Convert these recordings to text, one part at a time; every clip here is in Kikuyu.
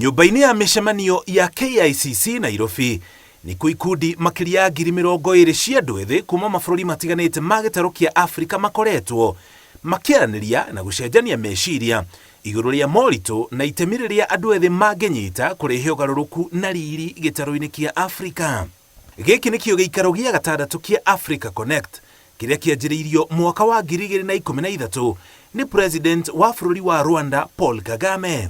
Nyũmba-inĩ ya mĩcemanio ya KICC Nairobi, nĩkuo ikundi makĩria ya 20,000 cia andũ ethĩ kuma mabũrũri matiganĩte ma gĩtarũ kĩa Afrika makoretwo makĩaranĩria na gũcenjania meciria igũrũ rĩa moritũ na itemi rĩrĩa andũ ethĩ mangĩnyita kũrehe ũgarũrũku na riri gĩtarũ-inĩ kĩa Afrika. Gĩkĩ nĩkĩo gĩikaro gĩa gatandatũ kĩa Africa Connect kĩrĩa kĩanjĩrĩirio mwaka wa 2013 nĩ President wa bũrũri wa Rwanda Paul Kagame.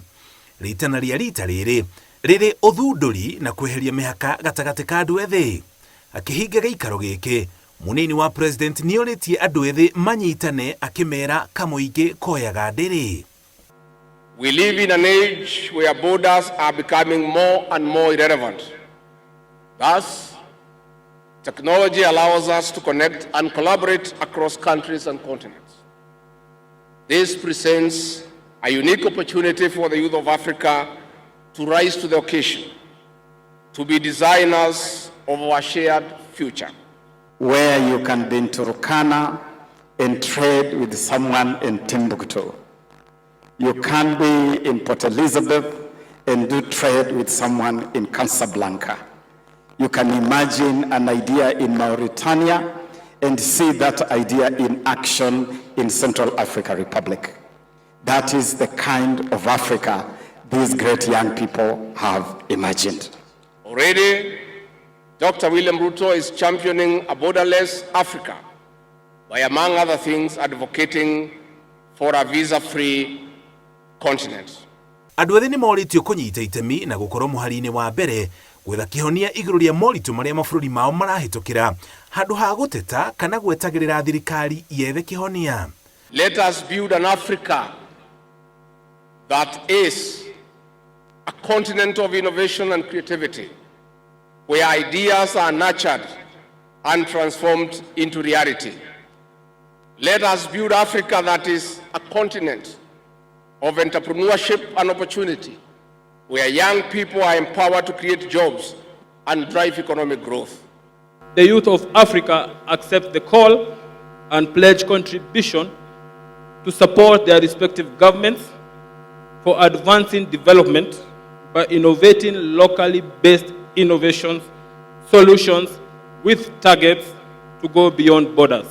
Rĩtana rĩa rita rĩrĩ rĩrĩ ũthundũri na kweheria mĩhaka gatagatĩ ka andũ ethĩ. Akĩhinga gĩikaro gĩkĩ, mũnini wa President nĩorĩtie andũ ethĩ manyitane akĩmera kamũingĩ koyaga ndĩrĩ. We live in an age where borders are becoming more and more irrelevant. Thus, technology allows us to connect and collaborate across countries and continents. This presents a unique opportunity for the youth of Africa to rise to the occasion, to be designers of our shared future. Where you can be in Turkana and trade with someone in Timbuktu. You can be in Port Elizabeth and do trade with someone in Casablanca. You can imagine an idea in Mauritania and see that idea in action in Central Africa Republic. That is the kind of Africa these great young people have imagined. Already, Dr. William Ruto is championing a borderless Africa by, among other things, advocating for a visa-free continent. Andũ ethĩ nĩ morĩtio kũnyita itemi na gũkorwo mũhari-inĩ wa mbere gwetha kĩhonia igũrũ rĩa moritũ marĩa mabũrũri mao marahĩtũkĩra handũ ha gũteta kana gwetagĩrĩra thirikari yethe kĩhonia. Let us build an Africa that is a continent of innovation and creativity, where ideas are nurtured and transformed into reality. Let us build Africa that is a continent of entrepreneurship and opportunity, where young people are empowered to create jobs and drive economic growth. The youth of Africa accept the call and pledge contribution to support their respective governments for advancing development by innovating locally based innovations, solutions with targets to go beyond borders.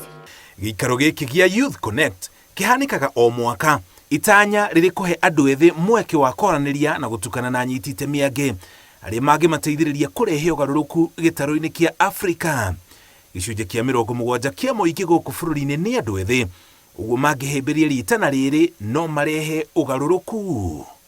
Gĩikaro gĩkĩ gĩa Youth Connect kĩhanĩkaga o mwaka itanya rĩrĩ kũhe andũ ethĩ mweke wa kwaranĩria na gũtukana na anyiti itemi angĩ arĩa mangĩmateithĩrĩria kũrehe ũgarũrũku gĩtarũ-inĩ kĩa Afrika. Gĩcunjĩ kĩa 70 kĩa mũingĩ gũkũ bũrũri-inĩ nĩ andũ ethĩ, ũguo mangĩhĩmbĩria ritana rĩrĩ no marehe ũgarũrũku.